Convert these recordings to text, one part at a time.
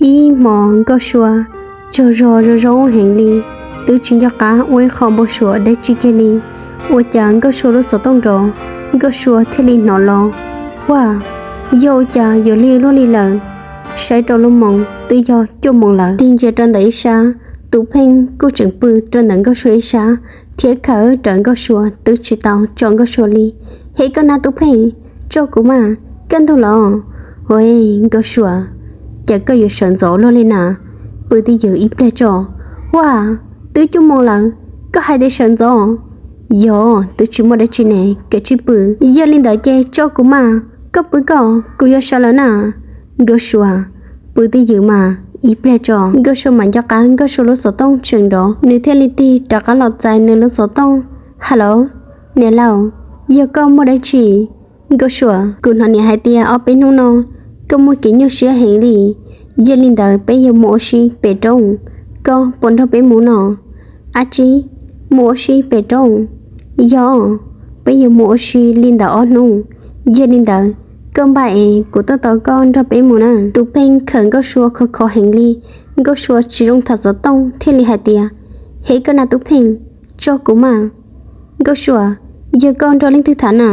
Ib hmo Nkauj Sua tsaug zog zoo zoo heev li, twb tsis nco qab ua ib qho npau suav dab tsi kiag li. Ua cas Nkauj Sua lub xov tooj nrov, Nkauj Sua thiaj li hnov los. Ua, yog ua cas yuav lig luaj li lawm? Saib rau lub moos twb yog cuaj moos lawm. Tig ntsia rau ntawm ib sab, Tus Pheej kuj tseem pw rau ntawm Nkauj Sua ib sab, thiab khawm rawv Nkauj Sua twb tsis tau tso Nkauj Sua li. He koj na Tus Pheej, tso kuv mas, kaj ntug los. Ua, Nkauj Sua, cas koj yuav sawv ntxov luaj li na? Pw twj ywm ib pliag tso. Ua, twb cuaj moos lawm, koj hais tias sawv ntxov? Yog twb tsis muaj dab tsi ne, kav tsij pw. Yog li ntawd ces tso kuv mas, koj pw koj, kuv yuav sawv lawm na. Nkauj Sua, pw twj ywm mas, ib pliag tso. Nkauj Sua mam nco qab Nkauj Sua lub xov tooj tseem nrov, nws thiaj li tig rov qab los txais nws lub xov tooj. Hello, niam laus, yog koj muaj dab tsi? Nkauj Sua, kuv hnov niam hais tias ob peb hnub no koj muaj kev nyuaj siab heev li. Yog li ntawd peb yuav mus ua si pem roob, koj puas nrog peb mus no? Ab tsi, mus ua si pem roob? Yog, peb yuav mus ua si li ntawm ob hnub. Yog li ntawd, koj npaj es kuv tuaj tos koj nrog peb mus na. Tus Pheej khawm Nkauj Sua khov kho heev li, Nkauj Sua tsis zoo tham xov tooj thiaj li hais tias, He koj na Tus Pheej, tso kuv mas. Nkauj Sua, yog koj nrog leej twg tham na?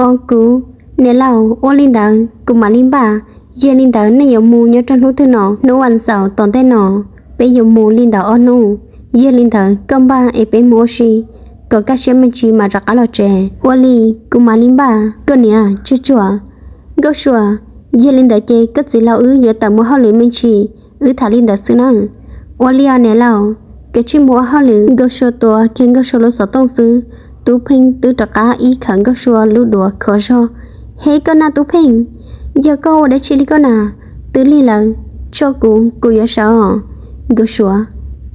Os kuv, niam laus, ua li ntawd kuv mam li npaj. Yog li ntawd nej yuav mus nyob rau hnub twg no? Hnub vas xaum tom ntej no, peb yuav mus li ntawm ob hnub. Yog li ntawd koj npaj es peb mus ua si, kom kaj siab me ntsis mas rov qab los tsev. Ua li, kuv mam li npaj. Koj niam, tsuag tsuag. Nkauj Sua, yog li ntawd ces koj txiv laus wb yuav tawm mus hauj lwm me ntsis, wb tham li ntawd xwb nawb. Ua li os niam laus, kav tsij mus ua hauj lwm. Nkauj Sua tuav kiag Nkauj Sua lub xov tooj xwb, Tub Pheej twb rov qab ib khawm Nkauj Sua lub duav khov zog. He koj na Tub Pheej, yog koj ua dab tsi li koj na? Twb lig lawm, tso kuv, kuv yuav sawv os. Nkauj Sua,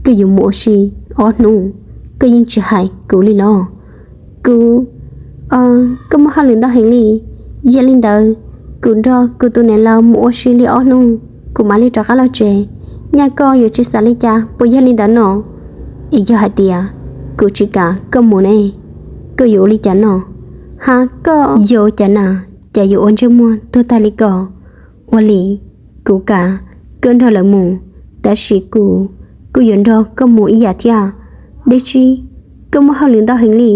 koj yuav mus ua si ob hnub, koj yeej tsis hais kuv li los? Kuv, koj muaj hauj lwm ntau heev li. Yog li ntawd, kuv nrog kuv tus niam laus mus ua si li ob hnub, kuv mam li rov qab los tsev. Nyaj koj yuav tsis xav li cas puas yog li ntawd no? Es yog hais tias kuv tsis kam koj mus ne, koj yuav ua li cas no? Ha, koj yuav ua cas na? Cas yuav ua ntsej muag tuag tag li ko? Ua li, kuv kam koj nrog lawv mus, tab sis kuv kuj yuav nrog koj mus ib yam thiab. Dab tsi? Koj muaj hauj lwm ntau heev li,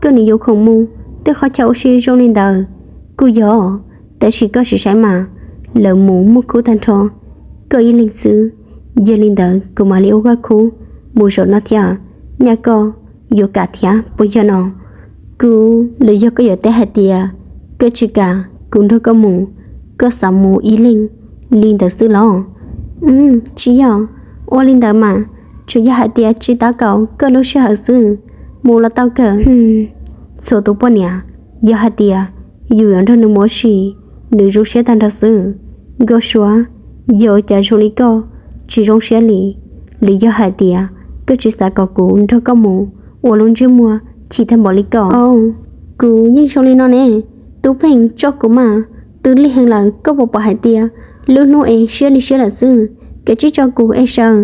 koj nws yuav khoom mus tej qhov chaw ua si zoo li ntawd? Kuj yog, tab sis koj sim saib mas, lawv mus muaj khub tag nrho, koj ib leeg xwb. Yog li ntawd kuv mam li ua koj khub mus zaum no thiab, nyaj koj yuav kam thiab puas yog no? Kuv, los yog koj yuav teb hais tias koj tsis kam kuv nrog koj mus, koj xav mus ib leeg li ntawd xwb los? Tsis yog, ua li ntawd mas, tsuas yog hais tias tsis tab kaum koj lub sij hawm xwb, mus los tau kawg. Txhua tus poj niam, yog hais tias yus yuav nrog nws mus ua si, nws zoo siab tag nrho xwb. Nkauj Suav, yog ua cas zoo li koj tsis zoo siab li? Los yog hais tias koj tsis xav kom kuv nrog koj mus ua lub ntsej muag chim tag npaum li koj? Kuv yeej zoo li no ne. Tub Pheej, tso kuv mas, twb lig heev lawm koj puas pom hais tias lub hnub es siab li siab lawm xwb, kav tsij tso kuv es sawv.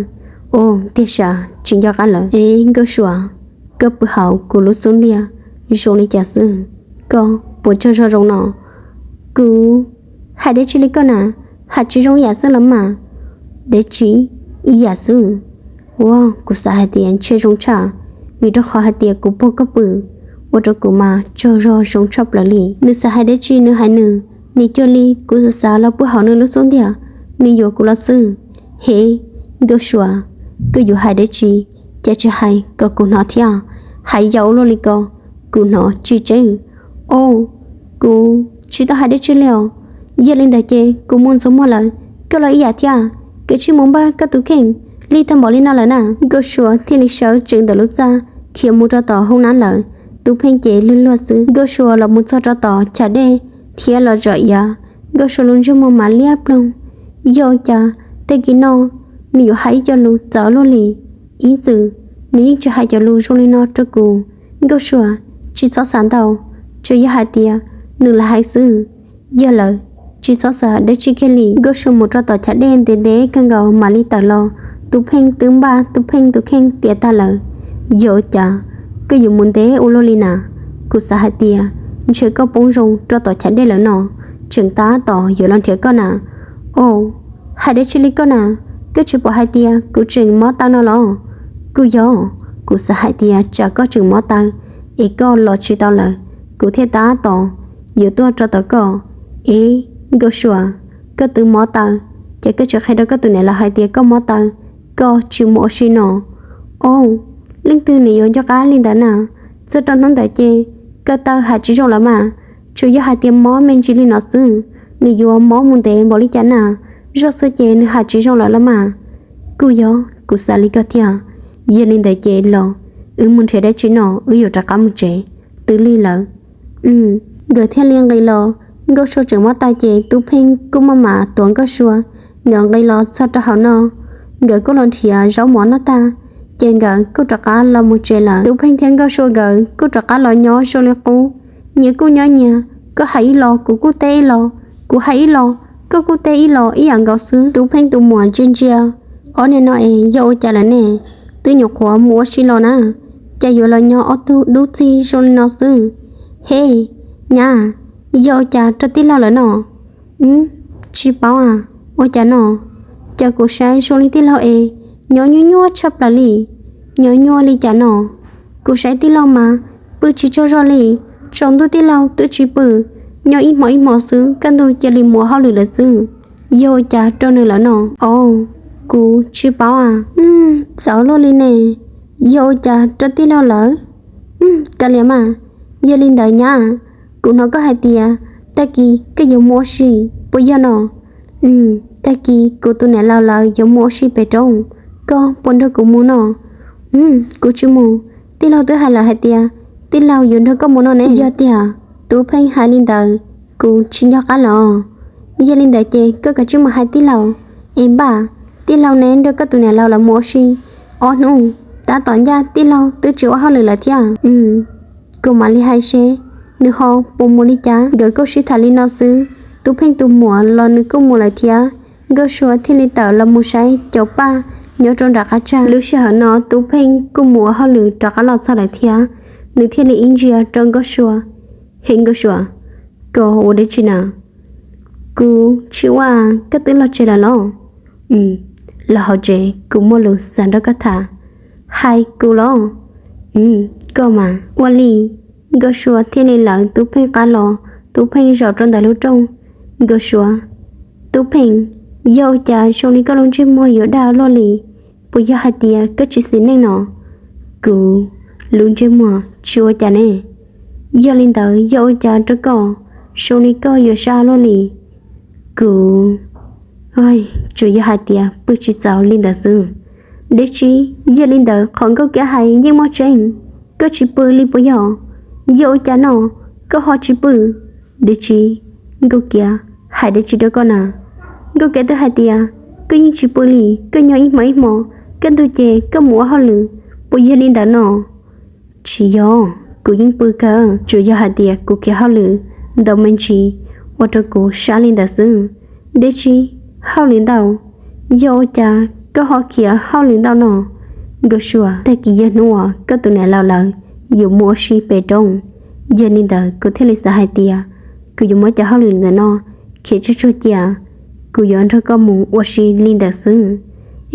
Ua tiag sas, tsis nco qab lawm. Es Nkauj Suav, koj pw hauv kuv lub xub ntiag zoo li cas xwb? Koj puas tsaug zog zoo no? Kuv, hais dab tsi li koj na, hais tsis zoo ib yam xwb los mas. Dab tsi ib yam xwb? Ua, kuv xav hais tias ntshe zoo tshaj, vim rau qhov hais tias kuv puag koj pw, ua rau kuv mas tsaug zog zoo tshaj plaws li. Nws xav hais dab tsi nws hais nws, nws cuag li kuv xav xav los pw hauv nws lub xub ntiag, nws yuav kuv los xwb. Hev, Nkauj Suav, koj yuav hais dab tsi, cas tsis hais kom kuv hnov thiab? Hais yau ua luaj li ko, kuv hnov tsis tseeb. Au, kuv tsis tau hais dab tsi li os. Yog li ntawd ces kuv mus ntxuav muag lawm, koj los ib yam thiab, kav tsij mus npaj koj tus kheej, lig tag npaum li no lawm na. Nkauj Suav thiaj li sawv tsees ntawm lub txaj khiav mus rau tom hoob nab lawm. Tub Pheej ces luag luag xwb. Nkauj Suav los mus txog rau tom chav dej thiab los zom iav, Nkauj Suav lub ntsej muag mas liab ploog. Yog ua cas tag kis no nws yuav hais ib co lus txawv luaj li? Ib txwm nws yeej tsis hais cov lus zoo li no rau kuv. Nkauj Suav, tsis txhob xav ntau, tsuas yog hais tias nws lam hais xwb. Yog lawm, tsis txhob xav dab tsi kiag li. Nkauj Suav mus rau tom chav dej ntev ntev kawg nkaus mam li tawm los. Tub Pheej twb npaj Tub Pheej tus kheej tiav tag lawm. Yog ua cas koj yuav mus ntev ua luaj li na? Kuv xav hais tias ntshe koj poob zoo rau tom chav dej lawm no, tseem tab tom yuav los nrhiav koj na. Au, Hais dab tsi li koj na? Koj tsis pom hais tias kuv tseem mob taw no los? Kuj yog, kuv xav hais tias tsam koj tseem mob taw es koj los tsis tau lawm, kuv thiaj tab tom yuav tuaj rau tom koj. Ev, Nkauj Sua, koj twb mob taw, ces koj tsis qhia rau koj tus niam laus hais tias koj mob taw, koj tsis mus ua si no? Ob, leej twg nws yuav nco qab li ntawd na? Txog rau hnub ntawd ces koj taw hais tsis zoo lawm mas, tsuas yog hais tias mob me ntsis li no xwb, nws yuav mob mus ntev npaum li cas na? Zoj xwb ces nws hais tsis zoo lawm los mas. Kuj yog, kuv xav li koj thiab. Yog li ntawd ces los, wb mus nrhiav dab tsi noj, wb yuav rov qab mus tsev, twb lig lawm. Nkawd thiaj li nqis los. Nkauj Sua tseem mob taw ces Tub Pheej kuj maj mam tuav Nkauj Sua. Nkawd nqis los txog rau hauv no, nkawd kuj los nrhiav zaub mov noj tag, ces nkawd kuj rov qab los mus tsev lawm. Tub Pheej thiab Nkauj Sua nkawd kuj rov qab los nyob zoo li qub, nyias kuj nyob nyias, koj hais ib los kuv kuj teb ib los, kuv hais ib los koj kuj teb ib los ib yam nkaus xwb. Tub Pheej tus muam ntsia ntsia, ob niag no es yog ua cas lawm ne? Twb nyuam qhuav mus ua si los na, cas yuav los nyob ob tug dub txig zoo li no xwb? He, nyab, yog ua cas rau tij laug lawm no? Tsis paub a, ua cas no? Cas kuv saib zoo li tij laug es nyob nyuaj nyuaj tshaj plaws li. Nyob nyuaj li cas no? Kuv saib tij laug mas pw tsis tsaug zog li, tsaus ntuj tij laug twb tsis pw, nyob ib hmo ib hmo xwb kaj ntug cia li mus ua hauj lwm lawm xwb. Yog ua cas rau nws lawm no? Au, kuv tsis paub a. Txawv luaj li ne, yog ua cas rau tij laug lawm? Kav liam mas, yog li ntawd nyab, kuv hnov koj hais tias tag kis koj yuav mus ua si, puas yog no? Tag kis kuv tus niam laus lawv yuav mus ua si pem roob, koj puas nrog kuv mus no? Kuv tsis mus, tij laug twb hais lawm hais tias tij laug yuav nrog koj mus no ne. Yog tias Tub Pheej hais li ntawd, kuv tsis nco qab los. Yog li ntawd ces koj kav tsij mus hais tij laug. Es npaj, tij laug neb nrog koj tus niam laus lawv mus ua si ob hnub, tab tom ncaj tij laug twb tsis ua hauj lwm lawm thiab. Kuv mam li hais seb nws ho puas mus li cas. Nkawd kuj sib tham li no xwb, Tub Pheej tus muam los nws kuj mus lawm thiab. Nkauj Sua thiaj li tawm los mus saib cov paj nyob rau nram qab tsag. Lub sij hawm no Tub Pheej kuj mus ua hauj lwm rov qab los txog lawm thiab, nws thiaj li ib ntsia rau Nkauj Sua. He Nkauj Sua, koj ua dab tsi na? Kuv tsis ua, koj twb los tsev lawm los? Los hauv tsev, kuv muaj lus xav nrog koj tham. Hais kuv los? Koj mas. Ua li. Nkauj Sua thiaj li lawv Tub Pheej qab los, Tub Pheej zaum rau ntawm lub rooj. Nkauj Sua, Tub Pheej, yog ua cas zoo li koj lub ntsej muag yuav daj luaj li? Puas yog hais tias koj tsis xis neej no? Kuv lub ntsej muag tsis ua cas ne. Yog li ntawd yog ua cas rau koj zoo li koj yuav sab luaj li? Kuv, tsuas yog hais tias pw tsis txaus li ntawd xwb. Dab tsi? Yog li ntawd qhov Nkauj Kiab hais yeej muaj tseeb, koj tsis pw li puas yog? Yog ua cas no koj ho tsis pw? Dab tsi? Nkauj Kiab hais dab tsi rau koj na? Nkauj Kiab twb hais tias koj yeej tsis pw li, koj nyob ib hmo ib hmo, kaj ntug ces koj mus ua hauj lwm, puas yog li ntawd no? Tsis yog, kuv yeej pw kawg, tsuas yog hais tias kuv khiav hauj lwm ntau me ntsis ua rau kuv sab li ntawd xwb. Dab tsi? Hauj lwm ntau? Yog ua cas koj ho khiav hauj lwm ntau no? Nkauj Sua, tag kis yog hnub uas koj tus niam laus lawv yuav mus ua si pem roob, yog li ntawd kuv thiaj li xav hais tias kuv yuav muab cov hauj lwm ntawm no khiav tsuag tsuag cia, kuv yuav nrog koj mus ua si li ntawd xwb,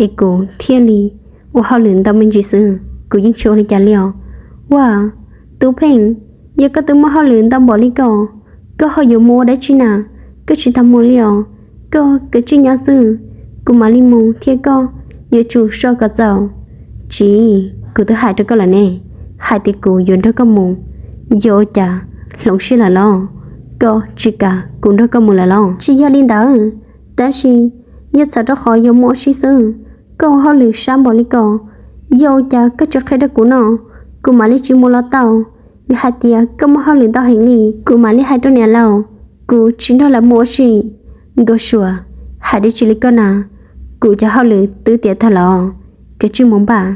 es kuv thiaj li ua hauj lwm ntau me ntsis xwb, kuv yeej tsis ua li cas li os. Ua, Tub Pheej, yog koj twb muaj hauj lwm ntau npaum li ko, koj ho yuav mus ua dab tsi na? Koj tsis tau mus li os, koj kav tsij nyob xwb, kuv mam li mus thiab koj yuav tsum so kom txaus. Tsis, kuv twb hais rau koj lawm ne, hais tias kuv yuav nrog koj mus, yog ua cas hloov siab lawm los? Koj tsis kam kuv nrog koj mus lawm los? Tsis yog li ntawd, tab sis yog txhawm rau qhov yuav mus ua si xwb, koj ua hauj lwm sab npaum li ko, yog ua cas koj tsis qhia rau kuv no, kuv mam li tsis mus los tau. Vim hais tias koj muaj hauj lwm ntau heev li, kuv mam li hais rau niam laus, kuv tsis nrog lawv mus ua si. Nkauj Sua, hais dab tsi li koj na? Kuv cov hauj lwm twb tiav tag los, kav tsij mus npaj,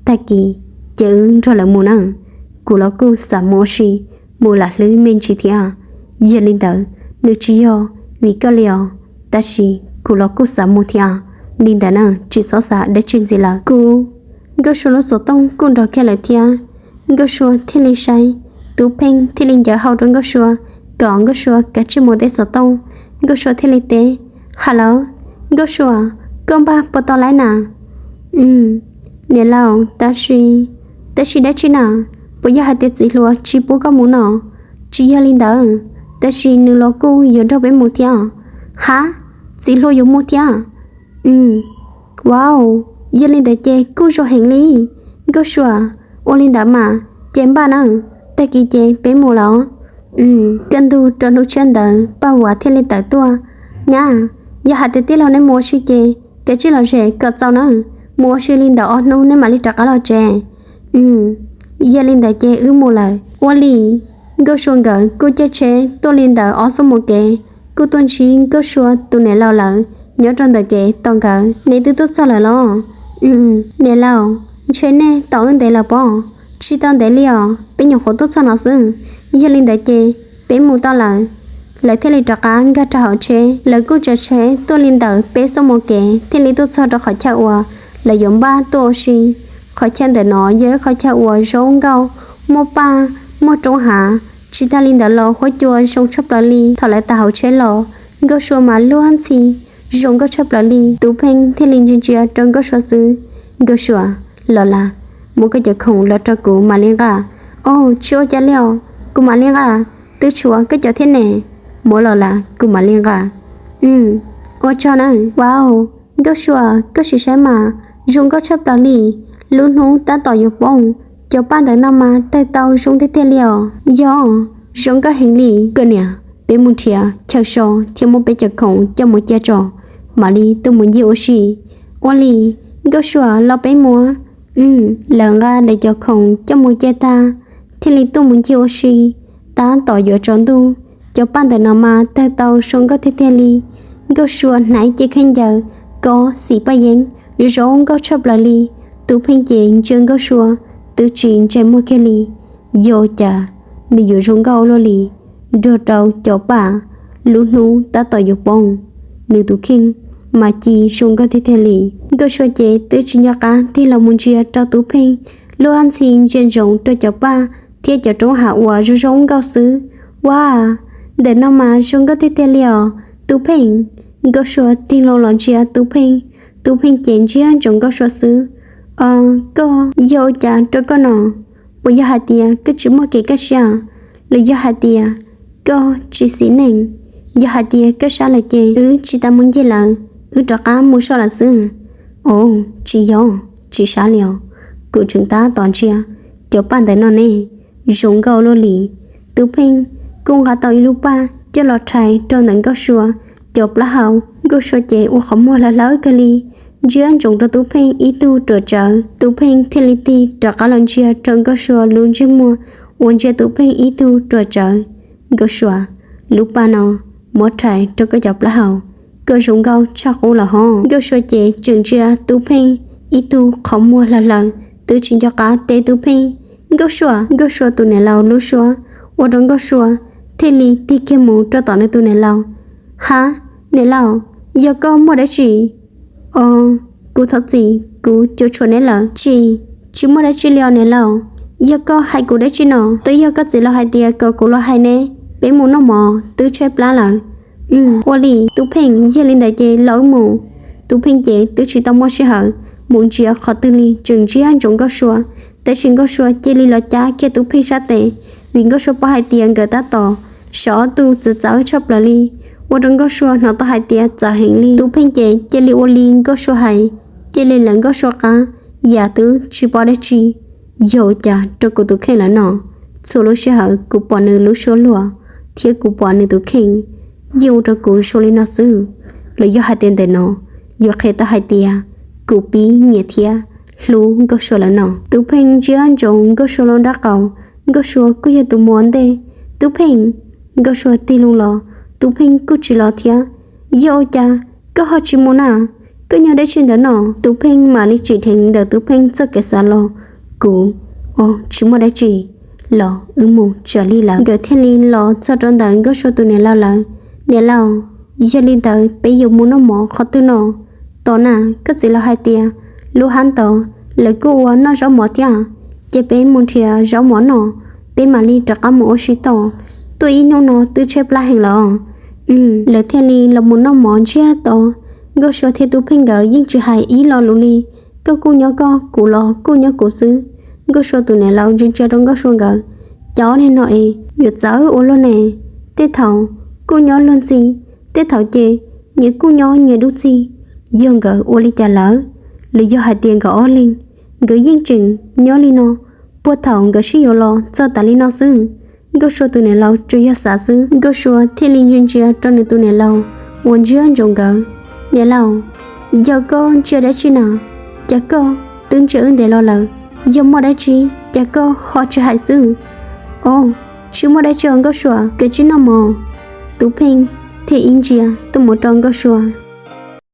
tag kis ces wb nrog lawv mus na. Kuv los kuj xav mus ua si, mus lam hlwb me ntsis thiab. Yog li ntawd, nws tsis yog vim koj li os, tab sis kuv los kuj xav mus thiab. Li ntawd na, tsis txhob xav dab tsi ntxiv lawm. Kuv, Nkauj Sua lub xov tooj kuj nrov kiag lawm thiab. Nkauj Sua thiaj li saib, Tub Pheej thiaj li ncaws hau rau Nkauj Sua kom Nkauj Sua kav tsij mus teb xov tooj. Nkauj Sua thiaj li teb, Hello, Nkauj Sua, koj npaj puas tau lawm na? Niam laus, tab sis, tab sis dab tsi na? Puas yog hais tias txiv hluas tsis pub koj mus no? Tsis yog li ntawd, tab sis nws los kuj yuav nrog peb mus thiab. Hab, txiv hluas yuav mus thiab? Wow, yog li ntawd ces kuj zoo heev li. Nkauj Sua, ua li ntawd mas ces npaj na, tag kis ces peb mus los. Kaj ntug rau hnub tshiab ntawd Paj Huas thiaj li tawm tuaj. Nyab, yog hais tias tij laug neb mus ua si ces kav tsij los zem kom txaus na, mus ua si li ntawm ob hnub neb mam li rov qab los tsev. Yog li ntawd ces wb mus lawm. Ua li, Nkauj Sua nkawd kuj caij tsheb tuaj li ntawm ob xuab moos kev, kuj tuaj ntsib Nkauj Sua tus niam laus lawv nyob rau ntawm kev tos nkawd. Neb twb tuaj txog lawm los? Niam laus, ntshe nej tos wb ntev lawm pob? Tsis tau ntev li os, peb nyuam qhuav tuaj txog no xwb. Yog li ntawd ces peb mus tau lawm. Lawv thiaj li rov qab nkag rau hauv tsheb, lawv kuj tsav tsheb tuaj li ntawm peb xuab moos kev thiaj li tuaj txog rau qhov chaw uas lawv yuav npaj tuaj ua si. Qhov chaw ntawm no yog ib qhov chaw uas zoo nkauj, muaj paj, muaj roob hav, tsis tag li ntawd los huab cua zoo tshaj plaws li. Thaum lawv tawm hauv tsheb los, Nkauj Sua mas luag ntxhi, zoo nkauj tshaj plaws li. Tus Pheej thiaj li ntsia ntsia rau Nkauj Sua xwb. Nkauj Sua, los las, muab koj cov khoom los rau kuv mam li nqa. Au, tsis ua cas li os, kuv mam li nqa, twb tshuav koj cov thiab ne. Muab los las kuv mam li nqa. Ua tsaug na. Wow, Nkauj Sua, koj sim saib mas, zoo nkauj tshaj plaws li. Lub hnub tab tom yuav poob, cov paj ntawm no mas tawg tau zoo tiag tiag li os. Yog, zoo nkauj heev li. Koj niam, peb mus nrhiav chaw so thiab muab peb cov khoom coj mus cia tso, mam li tuaj mus ncig ua si. Ua li, Nkauj Sua, los peb mus. Lawv nqa lawv cov khoom coj mus cia tag, thiaj li tuaj mus ncig ua si. Tab tom yuav tsaus ntuj, cov paj ntawm no mas tawg tau zoo nkauj tiag tiag li. Nkauj Sua hnav cev khaub ncaws, kov xim paj yeeb, zoo nkauj tshaj plaws li. Tus Pheej ces ntsia Nkauj Sua, twb tsis ntsej muag kiag li. Yog cas nws yuav zoo nkauj ua luaj li, nrog rau cov paj lub hnub tab tom yuav poob, nws tus kheej mas ci zoo nkauj tiag tiag li. Nkauj Sua ces twb tsis nco qab tig los mus ntsia rau Tus Pheej, luag ntxhi ntsia ntsoov rau cov paj thiab cov roob hav uas zoo zoo nkauj xwb. Ua, ntawm no mas zoo nkauj tiag tiag li os, Tus Pheej. Nkauj Sua tig loo los ntsia Tus Pheej, Tus Pheej ces ntsia ntsoov Nkauj Sua xwb. Koj, yog ua cas rau koj no? Puas yog hais tias koj tsis muaj kev kaj siab, los yog hais tias koj tsis xis neej? Yog hais tias koj sab lawm ces wb tsis tas mus ncig lawm, wb rov qab mus so lawm xwb. Au, tsis yog, tsis sab li os. Kuv tseem tab tom ntsia cov paj ntawm no ne, zoo nkauj luaj li. Tus Pheej kuj nqa tau ib lub paj coj los rhais rau ntawm Nkauj Sua cov plaub hau. Nkauj Sua ces ua qhov muag hlawv hlawv kawg li, ntsia ntsoov rau Tus Pheej ib tug ruam tsawv. Tus Pheej thiaj li tig rov qab los ntsia rau Nkauj Sua lub ntsej muag uas ntsia Tus Pheej ib tug ruam tsawv. Nkauj Sua, lub paj no muab rhais rau koj cov plaub hau, koj zoo nkauj tshaj qub lawm hov. Nkauj Sua ces tseem ntsia Tus Pheej ib tug qhov muag hlawv hlawv, twb tsis nco qab teb Tus Pheej. Nkauj Sua, Nkauj Sua tus niam laus lub suab, ua rau Nkauj Sua thiaj li tig kiag mus rau tom nws tus niam laus. Hab, niam laus, yog koj muaj dab tsi? Os, kuv thov txim, kuv cuav tshuam neb lawm. Tsis, tsis muaj dab tsi li os niam laus. Yog koj hais kuv dab tsi no? Twb yog koj txiv laus hais tias kom kuv los hais neb, peb mus noj mov, twb tshaib plab lawm. Ua li, Tus Pheej, yog li ntawd ces los wb mus. Tus Pheej ces twb tsis tau muaj sij hawm mus ntsia qhov twg li, tseem ntsia ntsoov Nkauj Sua. Tab sis Nkauj Sua cia li los cab kiag Tus Pheej sab tes, vim Nkauj Sua paub hais tias nkawd tab tom sawv ob tug txawv txawv tshaj plaws li, ua rau Nkauj Sua hnov tau hais tias txawv heev li. Tus Pheej ces cia li ua li Nkauj Sua hais, cia li lawv Nkauj Sua qab, yam twb tsis paub dab tsi. Yog ua cas rau kuv tus kheej lawm no? Txhua lub sij hawm kuv pom nws lub suab luag, thiab kuv pom nws tus kheej yeej ua rau kuv zoo li no xwb. Los yog hais tias ntawm no yuav qhia tau hais tias kuv pib nyiam thiab hlub Nkauj Sua lawm no? Tus Pheej ntsia ntsoov Nkauj Sua lub nraub qaum, Nkauj Sua kuj yog tus mus ua ntej. Tus Pheej, Nkauj Sua tig loo los, Tus Pheej kuj tsis los thiab. Yog ua cas koj ho tsis mus na? Koj nyob dab tsi ntawd no? Tus Pheej mam li tsim dheev ntawm Tus Pheej txoj kev xav los, kuv, o, tsis muaj dab tsi, los wb mus tsam li lawm. Nkawd thiaj li los txog rau ntawm Nkauj Sua tus niam laus lawv. Niam laus, yog li ntawd peb yuav mus noj mov qhov twg no? Tom na, koj txiv laus hais tias lub hab ntawd lawv kuj ua noj zaub mov thiab, ces peb mus nrhiav zaub mov noj, peb mam li rov qab mus ua si tod. Tuaj ib hnub no twb tshaib plab heev lawm. Lawv thiaj li los mus noj mov ntsiag to. Nkauj Sua thiab Tub Pheej nkawd yeej tsis hais ib lo lus li. Koj kuj nyob koj, kuv los kuj nyob kuv xwb. Nkauj Sua tus niam laus ntsia ntsia rau Nkauj Sua nkawd, cas ob niag no es yuav txawv ua luaj ne. Tej thaum kuj nyob luag ntxhi, tej thaum ces nyias kuj nyob nyias dub ntxhi. Yog nkawd ua li cas lawm? Los yog hais tias nkawd ob leeg, nkawd yeej tseem nyob li no, puag thaum nkawd sib yuav los txog tas li no xwb. Nkauj Sua tus niam laus tsuas yog xav xwb, Nkauj Sua thiaj li ntsia ntsia rau nws tus niam laus uas ntsia ntsoov nkawd. Niam laus, yog koj ntsia dab tsi na? Cas koj twb ntsia wb ntev los lawm, yog muaj dab tsi cas koj ho tsis hais xwb? Os, tsis muaj dab tsi os Nkauj Sua, koj tsis noj mov. Tub Pheej thiaj ib ntsia tuaj mus rau Nkauj Sua.